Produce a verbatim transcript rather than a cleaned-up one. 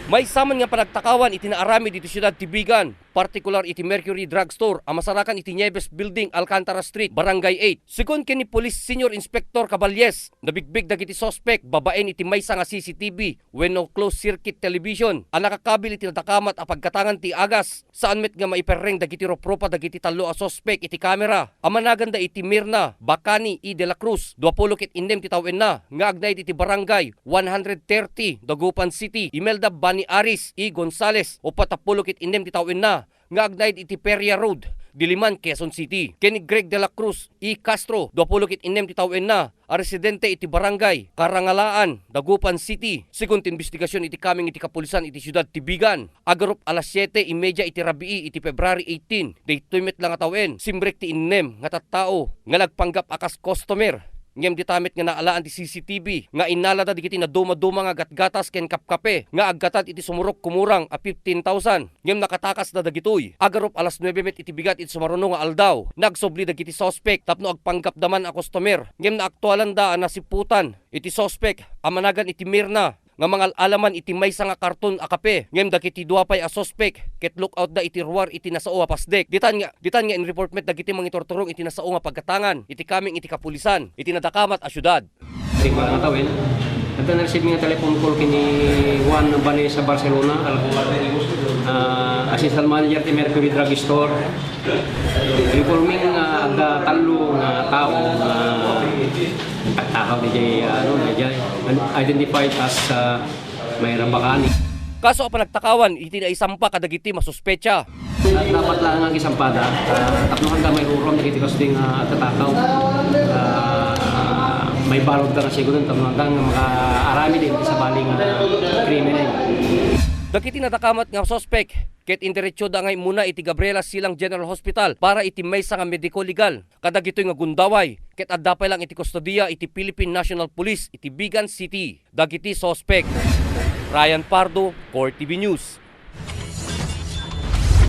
Maysa man nga panagtakawan iti naaramid iti siudad ti Vigan, partikular iti Mercury Drugstore a masarakan iti Nieves Building, Alcantara Street, Barangay eight. Segun ken ni Police Senior Inspector Caballes, nabigbig dagiti suspek babaen iti maysa nga C C T V wenno closed circuit television a nakakabil iti nadakamat a pagkatangan ti agas. Saan met nga maiperreng dagiti rupropa dagiti tallo a suspek iti kamera a managanda iti Mirna Bacani E. De La Cruz, duapulo ket innem ti tawenna, nga agnaed iti Barangay one hundred thirty, Dagupan City, Imelda Bani Aris E. Gonzales, uppat a pulo ket innem ti tawenna, nga agnaed iti Peria Road, Diliman, Quezon City, ken ni Greg De La Cruz E. Castro, duapulo ket innem ti tawenna, a residente iti Barangay Karangalaan, Dagupan City. Segun ti imbestigasion iti kameng iti kapulisan iti siudad ti Vigan, agarup alas siete y media iti rabii iti February eighteen, daytoy met la nga tawen, simrek ti innem nga tattao nga nagpanggap a kas customer. Ngem dita met nga naalaan ti C C T V nga innalada dagiti nadumaduma nga gatgatas ken kapkape nga aggatad iti sumurok kumurang a fifteen thousand. Ngem nakatakasda dagitoy. Agarup alas nuebe met iti bigat iti sumaruno nga aldaw, nagsubli dagiti suspek tapno agpanggapda man a customer. Ngem naaktualanda a nasiputan iti suspek a managan iti Mirna nga mangal-ala man iti maysa nga karton a kape. Ngem dagiti dua pay a suspek ket lookoutda iti ruar iti nasao a pasdek. Ditan nga, ditan nga inreport met dagiti mangiturturong iti nasao nga pagkatangan iti kameng iti kapulisan iti nadakamat a siudad. Iti nga tawen, adda na-receive nga telephone call ken ni Juan Vanessa Barcelona, al-, ah, assistant manager ti Mercury Drug Store. Informing nga adda tallo nga tao nga nagtakaw diay, ano, diay, identified as, ah, Mayra Bacani. Kaso a panagtakawan iti naisampa kadagiti masuspetsa. Dapat lang nga isampada, ah, tapno handa mairurom dagiti kastoy nga agtatakaw. Ah, maibalud da nga siguro tapno handa nga makaaramid iti sabali nga krimen. Dagiti nadakamat nga suspek ket indiretsoda nga immuna iti Gabriela Silang General Hospital para iti maysa nga mediko-legal kadagitoy nga gundaway ket adda pay lang iti kustodia iti Philippine National Police iti Vigan City dagiti suspek. Ryan Pardo, Core T V News.